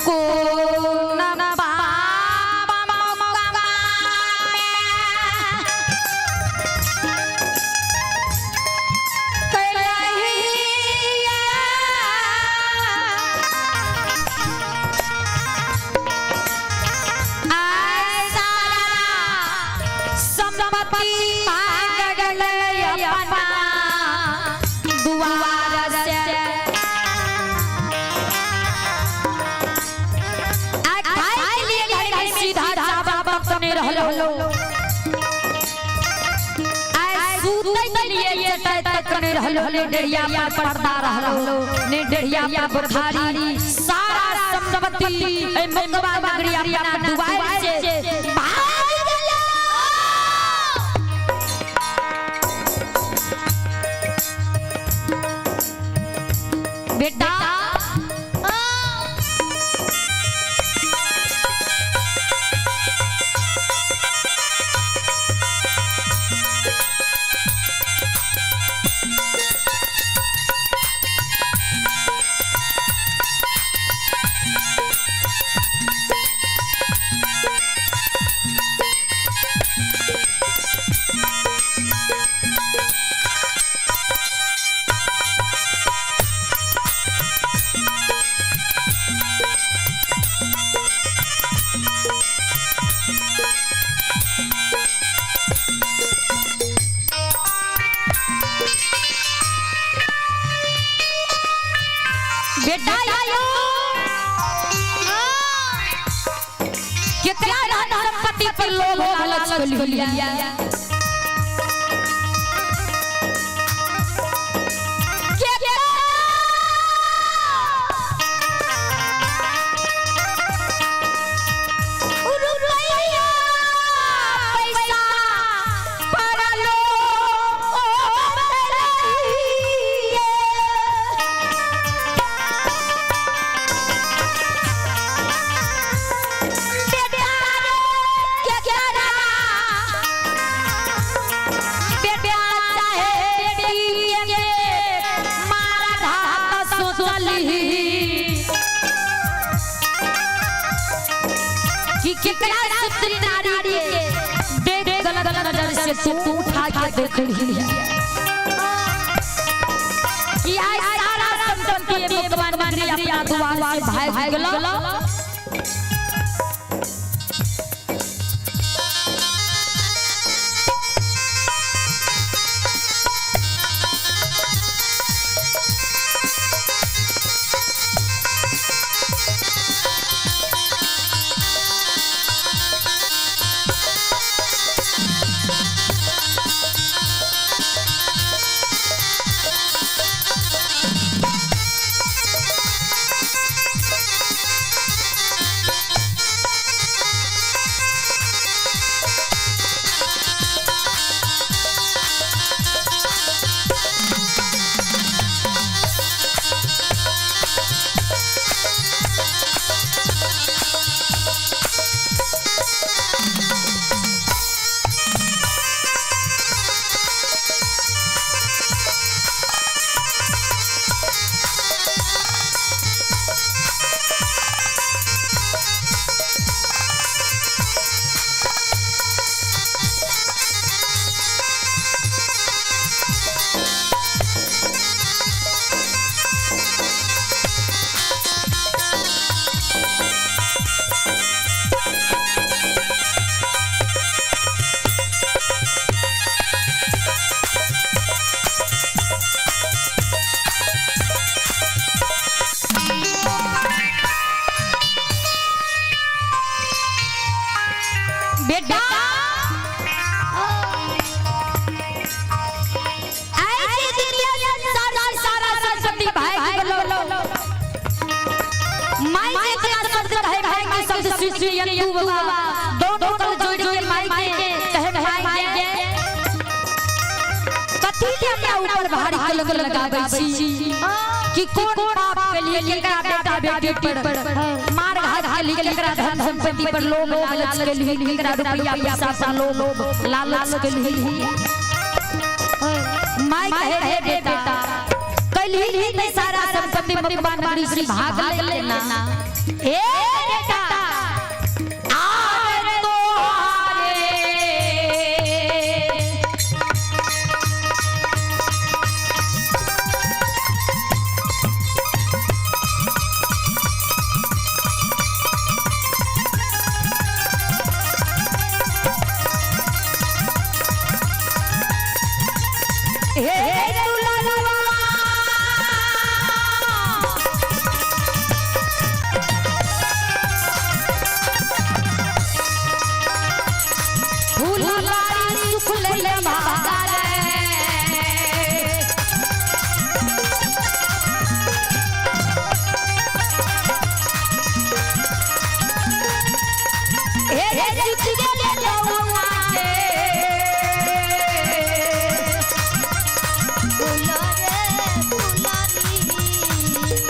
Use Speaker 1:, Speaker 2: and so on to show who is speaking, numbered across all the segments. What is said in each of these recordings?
Speaker 1: कोन पाप मौका में कलहिया आय सारा संपत्ति भागल अपना दुआर से। आय खाए के लिए घर में सीधा चावल पकने रहलो। आय सूतै के लिए चटै तकने रहलो, ने डेढ़िया पर पर्दा रहलो, ने डेढ़िया पर बुखारी। सारा संपत्ति ए मुकबा नगरी अपना दुआर से भाग गेलो। बेटा, बेटा आयो, केकरा धन संपत्ति पर लोभ लालच कलिया? रुपया पैसा पर लोभ लइया। बेटा रे, केकरा बेटा चाहे बेटी के मारा घात सोचली कि केकरा सुत्री नारी के देख गलत नजर से तू उठा के देख ली कि आज सारा संपत्ति मुकबा नगरी अपना दुआर से भाग गेलो। बेटा, ऐसी दुनिया संसार की सारा संपत्ति भाई के बोलो। माई के इतना शब्द कहे, भाई के शब्द सुन तू बाबा दोनों कल जोड़ जोड़ माई के कहे, माई के कथी ले हमरा ऊपर भारी कलंक लगाबै छी कि कोन पाप के लिए केकरा बेटा बेटी पर मार घात के लिए केकरा धन संपत्ति पर लोभ लालच के लिए केकरा रुपया पैसा पर लोभ लालच के लिए। माई कहे रे बेटा, कल ही नहीं सारा संपत्ति मकबा नगरी से भाग लेना। ए बेटा आर तोहारे हे दुललुआ फूलबारी सुखलई भागारे हे हे जुट गेले लौआ के
Speaker 2: फूलो रे फुलारी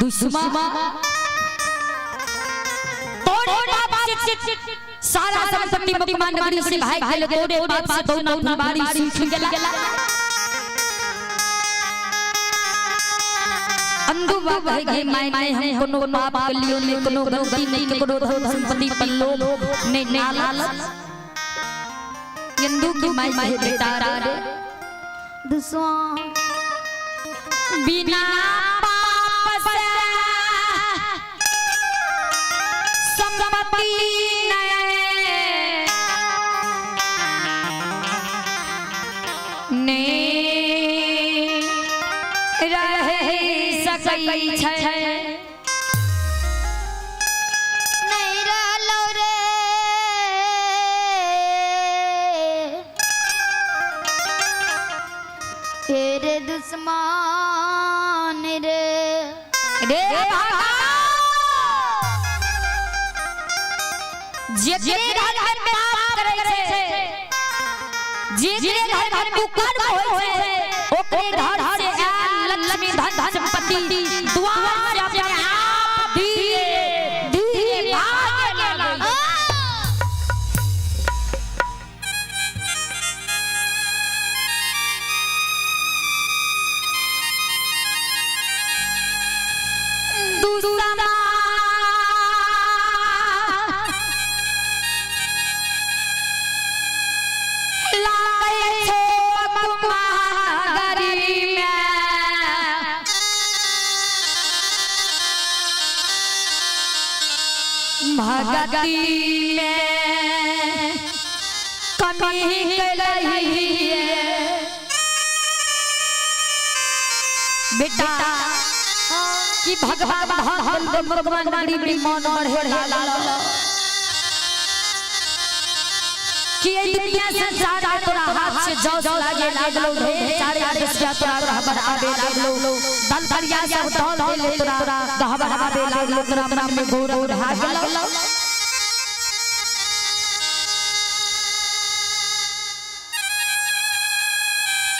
Speaker 1: दुश्मन तोरे बाप से सारा संपत्ति मकमा नगरी से भाई गेल तोरे बाप से दोनों फुलबारी सीख गेला अंधुआ कहे गे my my हम कोनो पाप कलियो ने कोनो गलती नहीं केकरो धन संपत्ति पर लोभ ने लालच यंदू की my कहे बेटा रे
Speaker 2: दुश्मन
Speaker 1: बिना पाप से संपत्ति ने रह सकै छै
Speaker 2: नहीं रहलो रे तेरे दुश्मन रे
Speaker 1: रे भागा जेकरे घर घर में पाप करै छै जेकरे घर घर में कुकर्म होय छै ओकरे घर से आयल लक्ष्मी धन संपत्ति द्वार से अपने आप धीरे धीरे भागे लागै दूसरा लागै छो कुमारी में भगती में कमी कलही बेटा कि भगवान धन भगवान नगरी में मन बढ़े लाल कि ये दुनिया संसार में तोरा हाथ से जौस लागे लागलो ढेर सारे दृश्य तोरा रहबर आवे लागलो दल दरिया सब दल देले तोरा गहबर आवे लागलो तोरा मन में गोर भागलो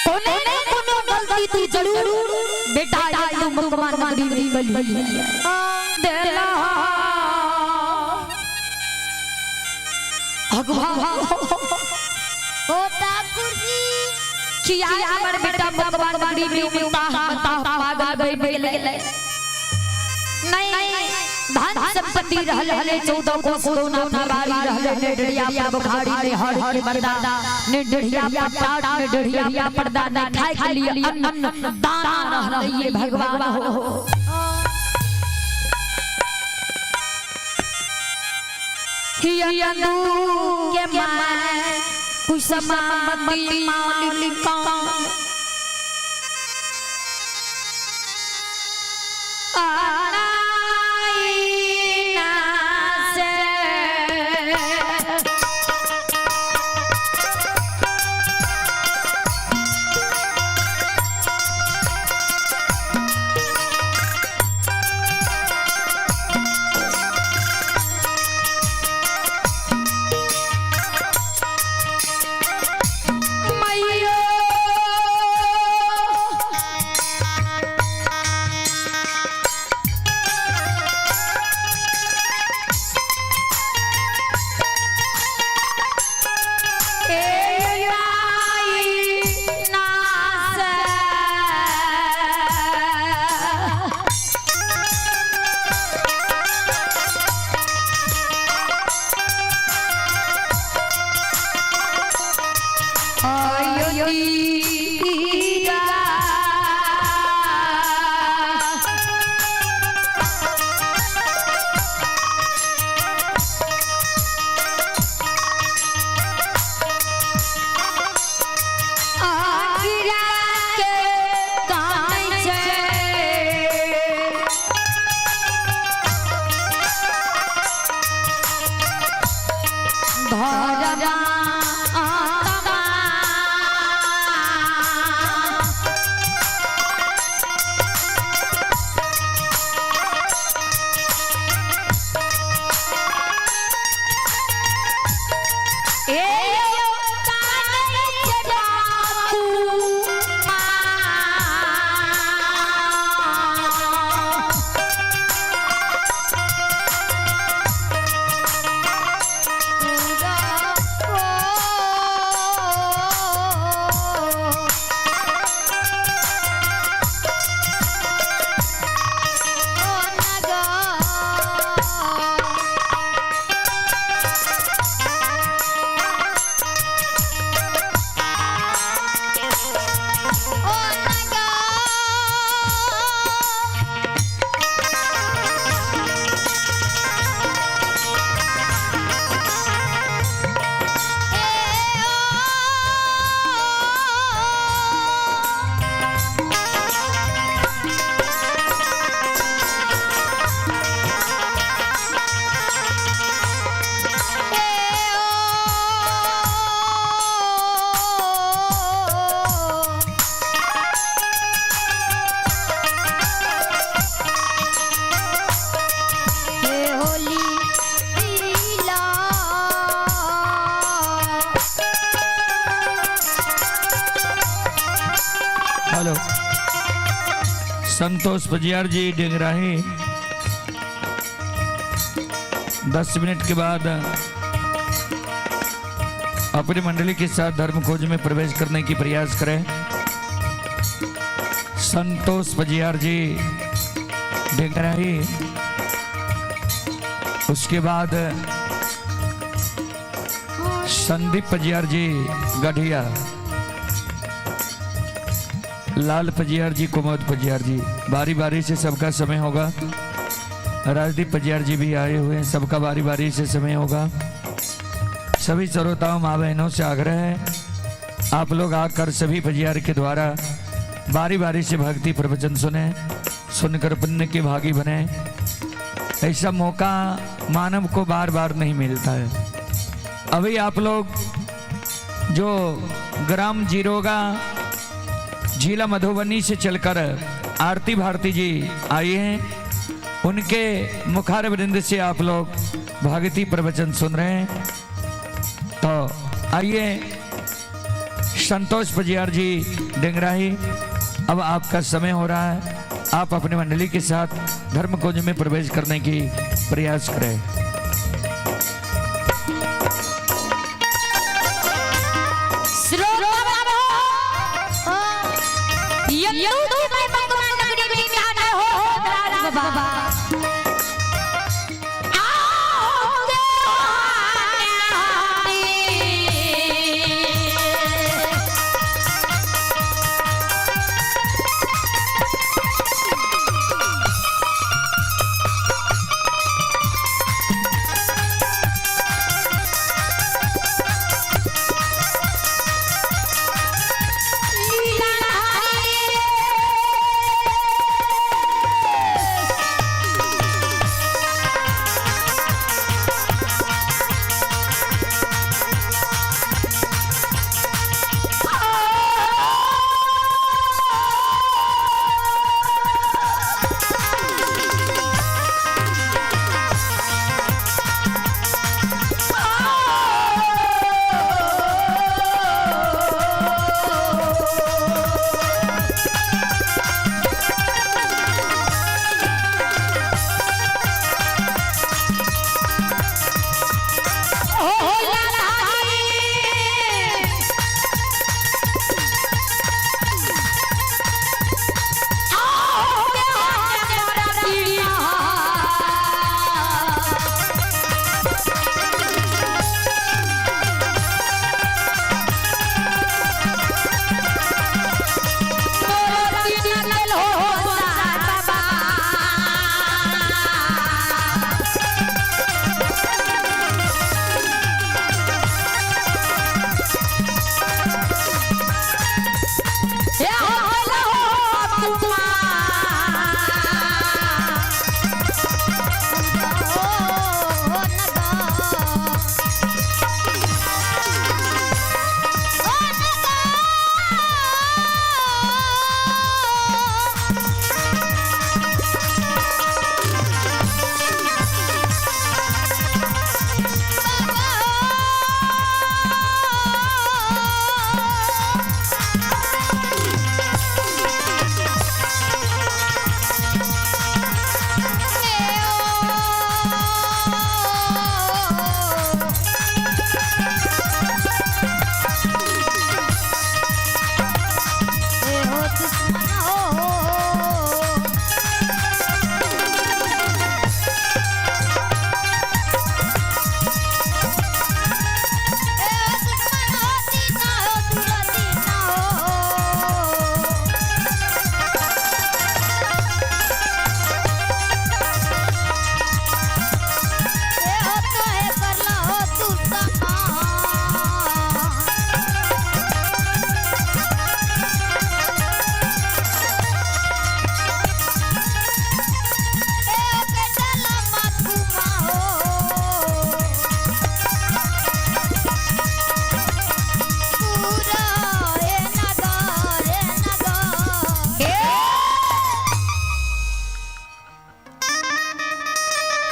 Speaker 1: कोने ने कोनो गलती तू जरूर बेटा तू मुकमा नगरी में बली देला भगवान
Speaker 2: ओ ठाकुर जी
Speaker 1: कि आज हमर बेटा भगवान नगरी में उताह मताह पागल गई गेलै। नहीं धन संपत्ति रहल हले 14 कोस सोना बारी रहल ने डढ़िया पर बुखारी ने हर के मर्दा ने डढ़िया पर टाट ने डढ़िया पर्दा ने खाए के लिए अन्न दाना रहल ये भगवान हो। हियनु के मैं कुसमामती मालिका आनाई नासे। मैयो ए आई नास। अयोध्या आगिरा के कान छै। धरमा आत्मा। ए कानै के बापू माँ।
Speaker 2: पूरा ओ ओ नगर ओ नगर। ए ओ ए ओ हे होली पीला।
Speaker 3: हेलो संतोष पजियार जी डेंगराही 10 मिनट के बाद अपनी मंडली के साथ धर्म खोज में प्रवेश करने की प्रयास करें। संतोष पजियार जी डेंगराही, उसके बाद संदीप पजियार जी गढ़िया, लाल पजियार जी, कुमोद पजियार जी, बारी बारी से सबका समय होगा। राजदीप पजियार जी भी आए हुए हैं, सबका बारी बारी से समय होगा। सभी श्रोताओं माँ बहनों से आग्रह है, आप लोग आकर सभी पजियार के द्वारा बारी बारी से भक्ति प्रवचन सुने, सुनकर पुण्य के भागी बने। ऐसा मौका मानव को बार बार नहीं मिलता है। अभी आप लोग जो ग्राम जीरोगा जिला मधुबनी से चलकर आरती भारती जी आई हैं, उनके मुखार वृंद से आप लोग भक्ति प्रवचन सुन रहे हैं। तो आइए संतोष पजियार जी डेंगराही, अब आपका समय हो रहा है, आप अपनी मंडली के साथ धर्म कुंज में प्रवेश करने की प्रयास करें।
Speaker 1: हो लाला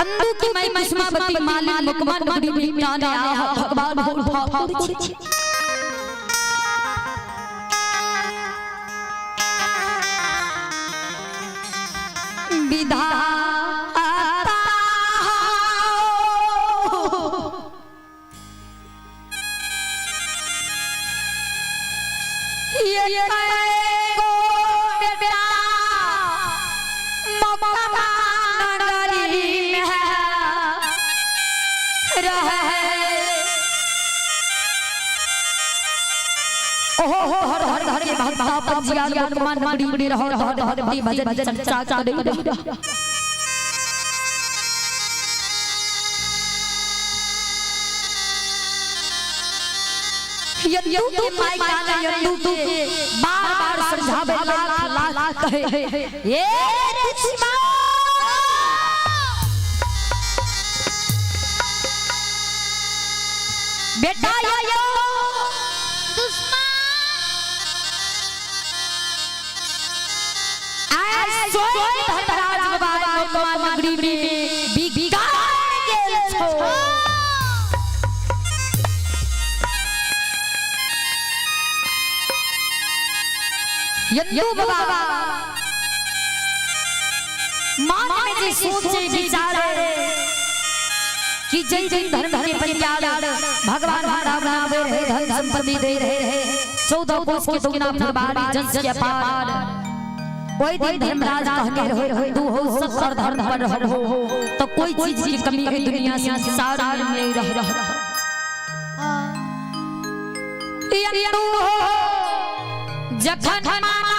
Speaker 1: अंदू की माई कुसुमावती मालिन मुकमान नगरी में टाने आया भगवान हो ठाकुर छी। विधाता ये को बेटा मकमा नगरी में रहे। ओहो हो हर हर हर के भक्ता पंजियार मकमा नगरी में रहो रहो भक्ति भजन चर्चा करे। यंदू के माई काना यंदू के बार बार समझावे लाख लाख कहे ये दुश्मन बेटा यो
Speaker 2: दुश्मन
Speaker 1: आय सोई धनराज बाबा मकमा नगरी में बिगाड़ गेल छो। यंदू बाबा मन में जे सोचे विचारे कि जय जय धर्म के परियार भगवान हमरा बनावे रहे धन संपत्ति दे रहे रहे 14 कोस के दुगना फुलबारी जन के अपार ओई दिन धर्मराज कहने रहे तू हो सब पर धर्म पर रहो तो कोई चीज की कमी है दुनिया संसार में नहीं रह रह। यंदू हो जखन माना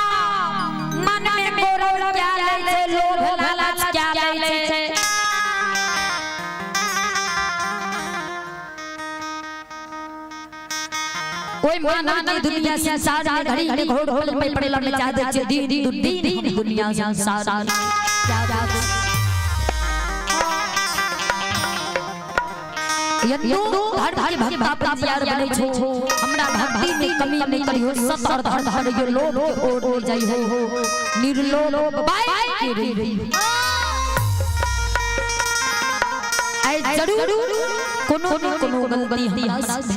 Speaker 1: मन में गौरव क्या लै छै लोभ लालच क्या लै छै कोई माना नहीं दुनिया संसार में घड़ी में घोड़ घोड़ में पड़े लड़ने चाहते छे दिन दिन दुनिया संसार यंदू धर्म के भक्ता पंजियार बने छो हमरा भक्ति में कमी नहीं करियो सत और धर्म धर यो लोभ के ओर नहीं जाई हो निर्लोभ बाई के रही ऐ जरूर कोनो न कोनो गलती हमरा से।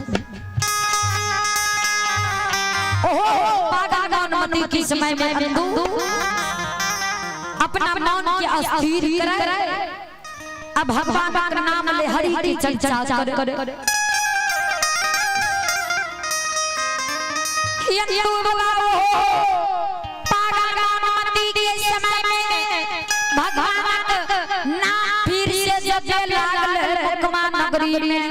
Speaker 1: ओहो बागा अनुमति के समय में बिंदु अपना मन के अस्थिर करे अब भगवान का नाम ले हरि की चर्चा करे। यंतु बाबू पागल मानमती के समय में भगवान नाम फिर से जपे लागल मुकमा नगरी में।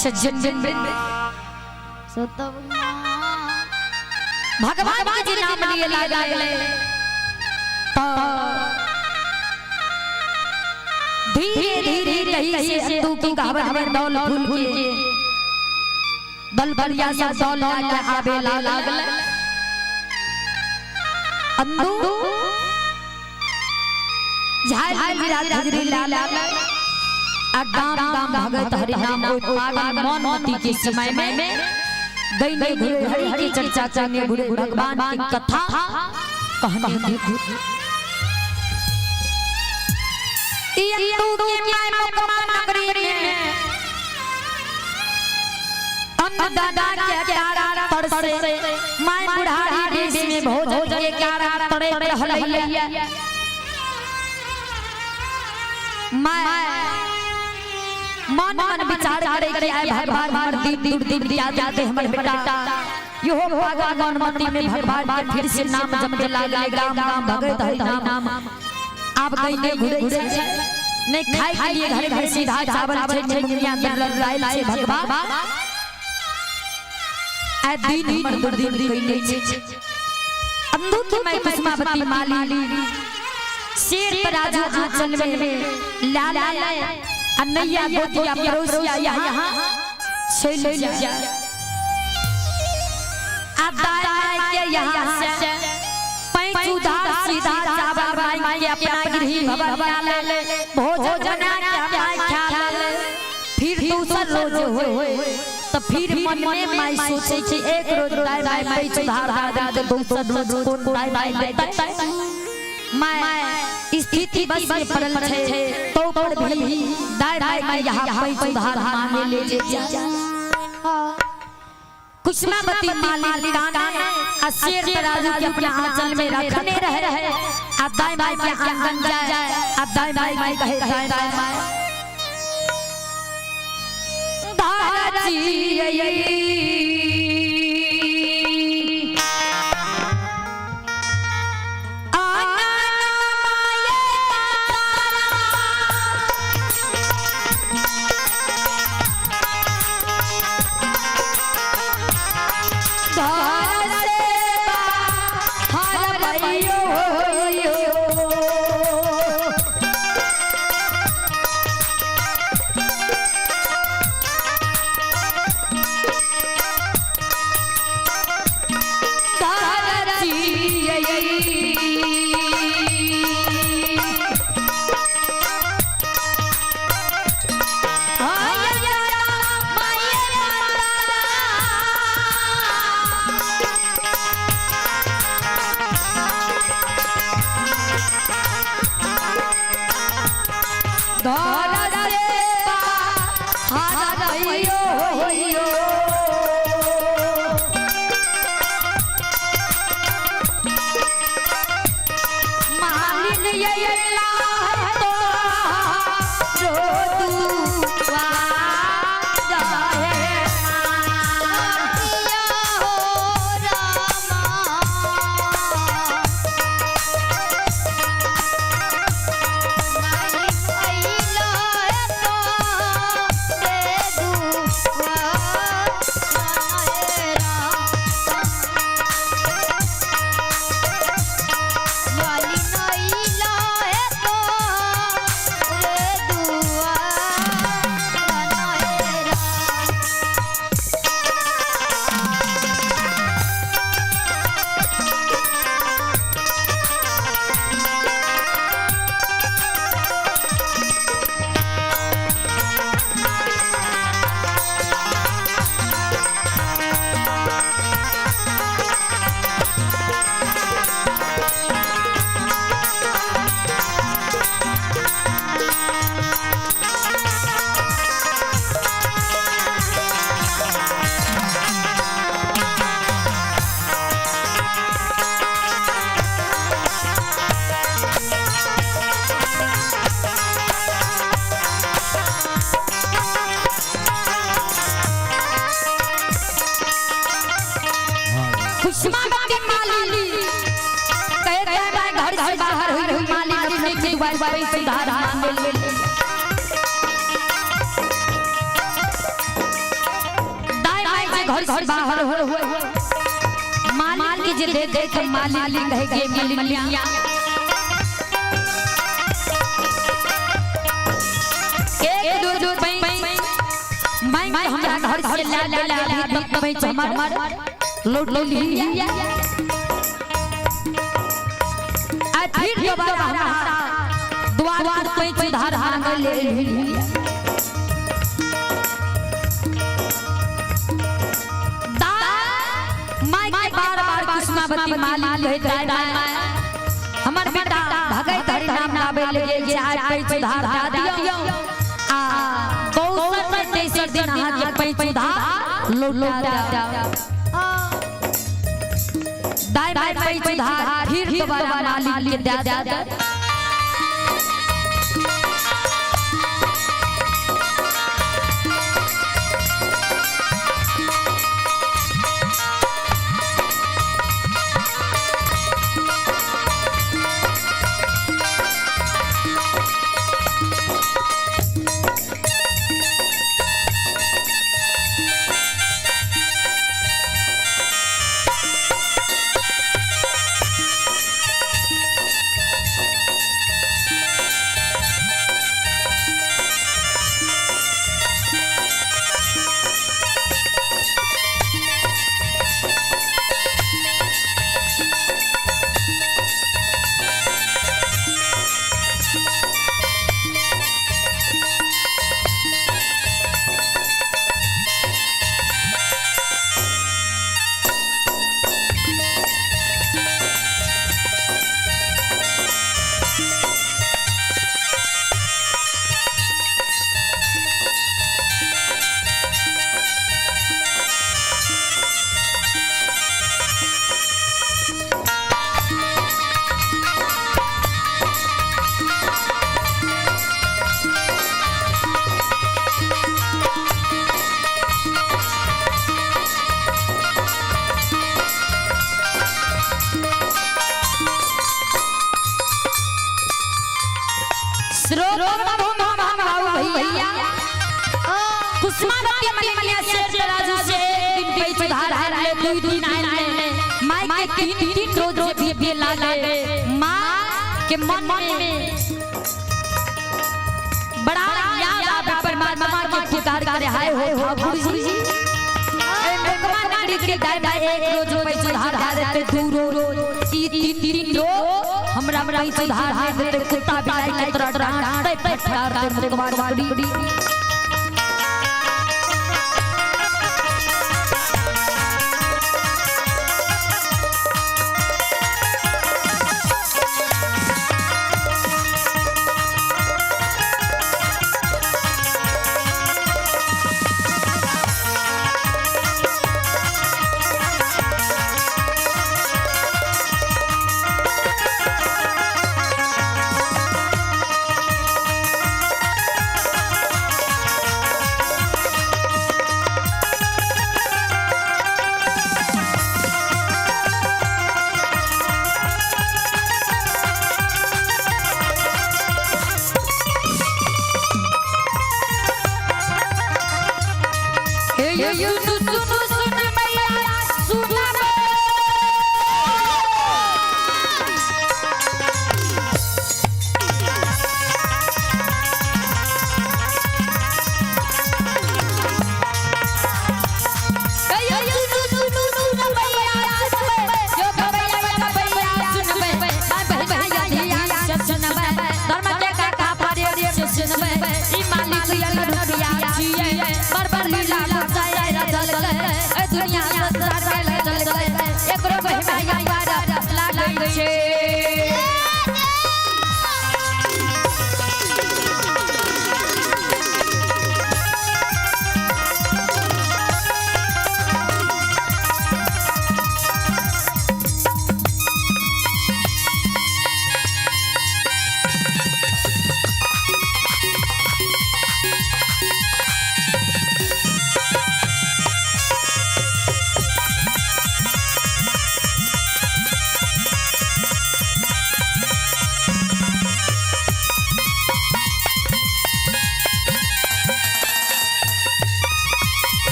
Speaker 1: सज्जन भगवान के जी नाम लिए लागल तो धीरे धीरे कहीं से अंतु की कहावत में दौल फूल के बलबलिया सा दौल के आवे लागल। अंदू झाल झाल गुजरी लाल आ गाम गाम भगत हरि नाम ओइ पागल मनमती के समय में गईने घुरे हरि की चर्चा करने घुरे भगवान की कथा कहने घुरे। यंतु के my मुकमा नगरी में अन्नदाता के कारण तरसे my बुढ़ारी देश में भोजन के कारण तड़े रहलैया। My मन मन विचार करे कि आए भगवान हमर दिन दूर दिन दिया जाते हमर बेटा यो पागल मनमती में भगवान के फिर से नाम जपे लागले गाम गाम भगत हरि नाम आप गईने घुरे छै नहीं खाए के लिए घर घर सीधा चावल छै मुंगिया दरल रायल छै भगवान आ दिन हमर दुर्दिन कइने छै। अंधू की मैं कुसुमावती माली शेर तराजू आंचल में लाल अनैया गोतिया पड़ोसिया यहाँ चल जा आ दाई के यहाँ से पैंच उधार सीधा चावल मांग के अपना गृह भवन ले भोजन बना के माय खा ले फिर दूसर रोज होए तो फिर मन में माय सोचे कि एक रोज दाई माय पैंच उधार दे दूसर रोज कौन दाई माय देता। My स्थिति बस में पड़ल छै तो पर भी दाई माय यहाँ पैंच उधार मांगे ले जा। कुसुमावती माली कान आ शेर तराजू के अपना आंचल में रखने रहे आ दाई माई के आंगन जाए आ दाई माई कहे दाई माई धाची
Speaker 2: मालिन अइला तो रे दुआ।
Speaker 1: के दुआर पर सुधार मांगे ले। दाएं बाएं से घर घर बाहर हो मालिक के जे देख देख मालिक कहे गे मलिनिया एक दो दो बैंक हमरा घर से ला ला ला अभी तक बैंक हमर लौट लिया। आ फिर दोबारा हमरा द्वार पर पैंच उधार मांगे ले लिया। माई के बार बार कुसुमावती मालिक कहे दाय माय हमर बेटा भगत हरि नाम लाबे ले जे आज पैंच उधार दे दियो आ कौशल में तेसर दिन अहाँ के पैंच उधार लौटा दियो। दाय माय पैंच उधार फिर दोबारा मालिक के दे दे। भैया कुसुमावती मलिनिया से तराजू से एक दिन पे सुधार ले दुई दिन आए माई के तीन तीन रोज रोज भी लागे माँ के मन में बड़ा याद आवे परमात्मा के पुकार करे हाय हो ठाकुर जी ए मुकमा नारी के दाय में एक रोज पे सुधार देते दू रोज तीन तीन रोज हमरा हमरा सुधार देते कुत्ता बिलाई के तरह डांटते फटकारते मुकमा नारी। हे यो सुन सुन सुन मैया सुन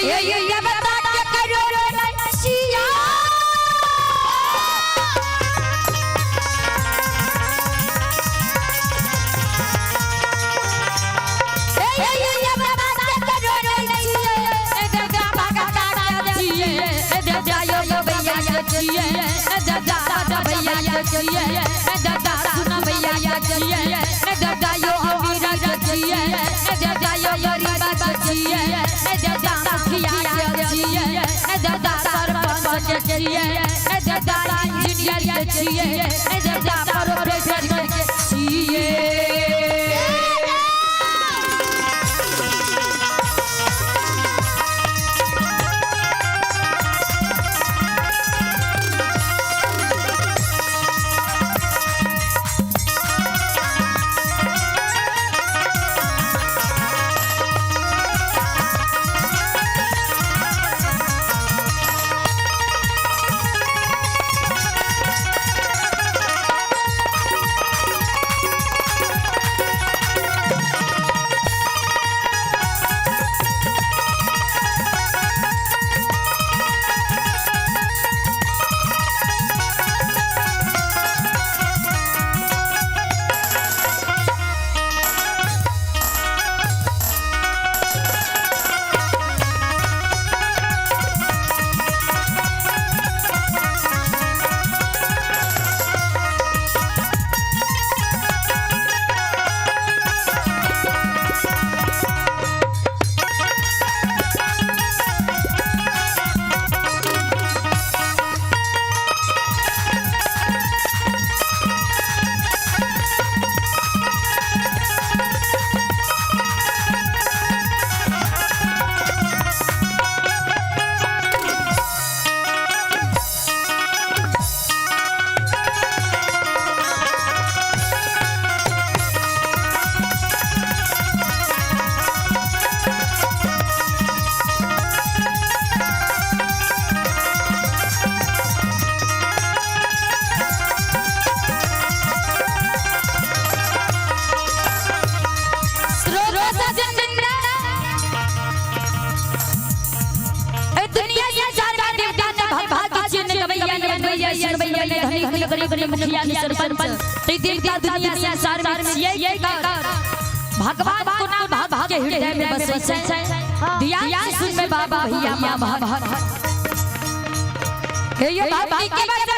Speaker 1: ये देवता के करो छिया। भगवान को ना भाग के हृदय में बसै छै। ध्यान सुन में बाबा भैया मां बहन हे ये भक्ति के भगवान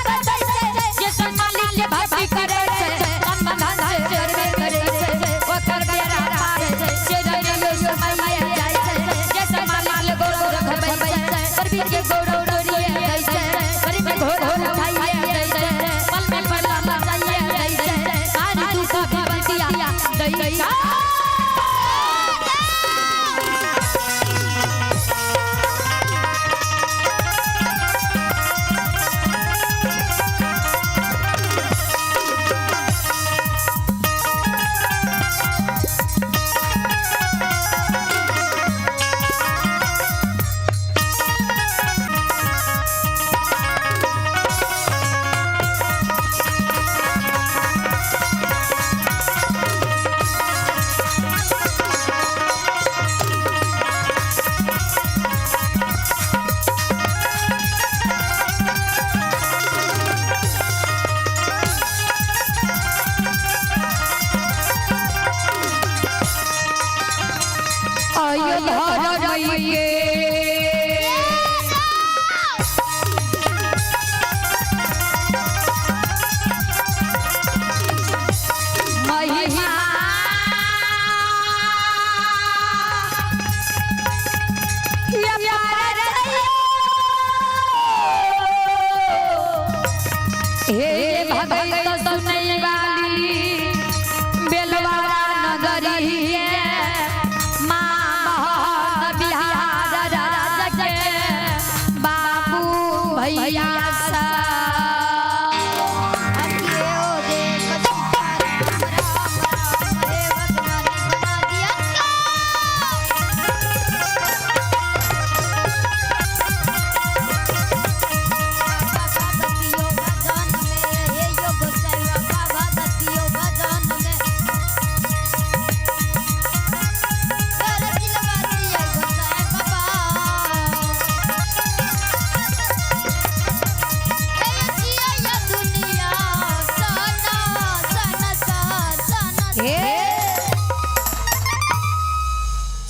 Speaker 1: बसै छै। जे सम्मान के भक्ति करे छै तन मन धन से करबे करे छै ओकर बेड़ा पार छै जे रंगलो समय जाय छै जे सम्मान के गौरव रखबै छै परबी के गौरव डोरिए दै छै परी में घोर घोर उठाइए दै छै पल में पल मचाइए दै छै सारी दुख विपत्तिया दै छै। हे भगत सुनै वाली बेलवारा नगरी माँ महक बिहार राज के बाबू भैया सा।
Speaker 2: बना दिया।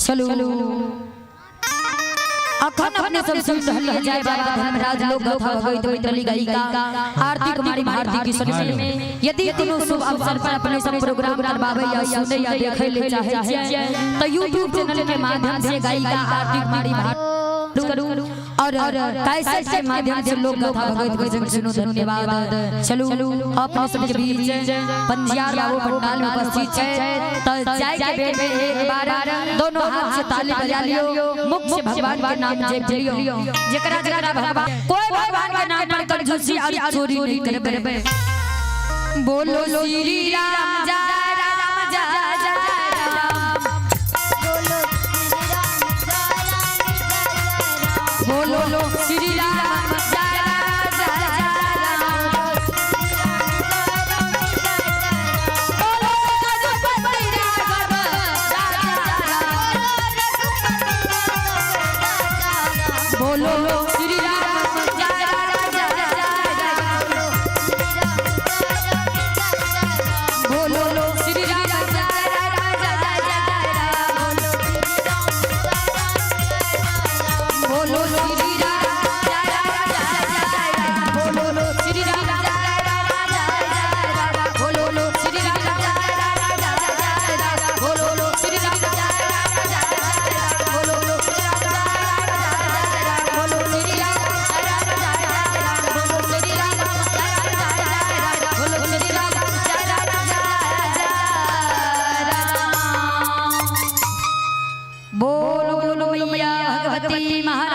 Speaker 1: चलू अखन अपने सब सुन रहल जय बाबा धर्मराज लोक गाथा भगवत मंडली गायिका आरती कुमारी भारती की सुन में। यदि कोनो शुभ अवसर पर अपने सब प्रोग्राम करवावे या सुने या देखे ले चाहे छियै तो YouTube channel के माध्यम से गायिका आरती कुमारी भारती करू और कैसेट के माध्यम से लोक गाथा भगवत भजन सुनो। धन्यवाद। चलू अपने सबके बीच पंजियार बाबू पंडाल में उपस्थित है तो जाय के बेर में एक बार दोनों हाथ से ताली बजा लियो, मुख से भगवान के नाम जप लियो। जेकरा जेकरा भगवान कोई भगवान के नाम पर कंजूसी और चोरी नहीं करबे। बोलो श्री राम जय राम जय जय राम।
Speaker 2: बोलो श्री राम जय राम जय जय राम।
Speaker 1: बोलो श्री राम जय जय जय राम।
Speaker 2: बोलो
Speaker 1: बोलो श्री राम जय राम जय जय राम। बोलो श्री राम जय राम जय जय राम। बोलो श्री राम जय राम जय जय राम। बोलो श्री राम जय राम जय जय राम। बोलो श्री राम जय राम जय जय राम। बोलो श्री राम जय राम जय जय राम। बोलो श्री राम जय राम जय जय राम। बोलो श्री राम जय राम जय जय राम। बोलो श्री राम जय राम जय जय राम। बोलो श्री राम जय राम जय जय राम। बोलो बोलो मैया भगवती महारानी।